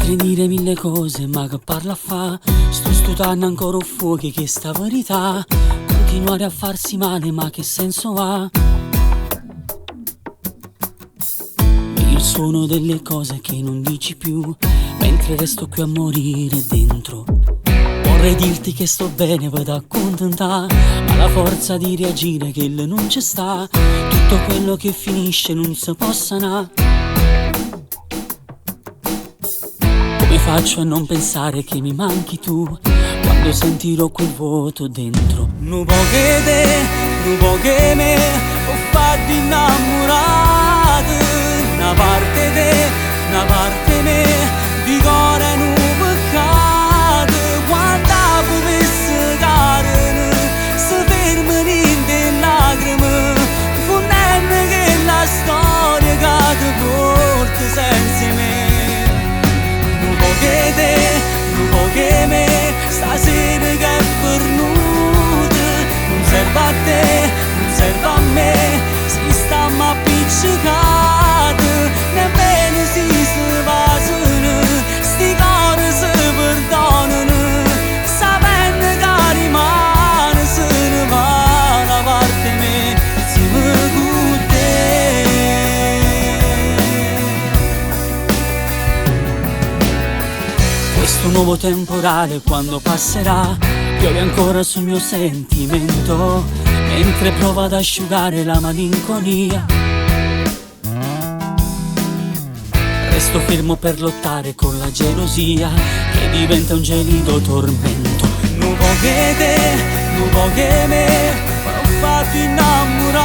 Potrei dire mille cose, ma che parlo a fa? Sto stutanno ancora 'o fuoco 'e chesta verità. Continuare a farsi male, ma che senso ha? Il suono delle cose che non dici più, mentre resto qui a morire dentro. Vorrei dirti che sto bene, vado a contentare, ma la forza di reagire che non ci sta. Tutto quello che finisce non si può sanare. Come faccio a non pensare che mi manchi tu quando sentirò quel vuoto dentro? Nu poco 'e te, nu poco 'e me, po' fa duje 'nnammurate. 'Na parte 'e te, 'na parte 'e me, duje core è nu peccato. Quando 'a prumesse carene, se fermano 'int' 'e lacrime, 'nfunnenno chella storia ca te puorte senza 'e me. Nu poco 'e te, nu poco 'e me, stasera che è fernuta, nun serve a te, nun serve a me, si stammo appiccecate, nemmeno si se vasano, 'sti core se perdonano, sapenno ca dimane se ne va 'na parte 'e me, 'nzieme cu te. Questo nuovo temporale quando passerà, piove ancora sul mio sentimento, mentre provo ad asciugare la malinconia. Resto fermo per lottare con la gelosia, che diventa un gelido tormento. Nu poco 'e te, nu poco 'e me, po' fa duje 'nnammurate.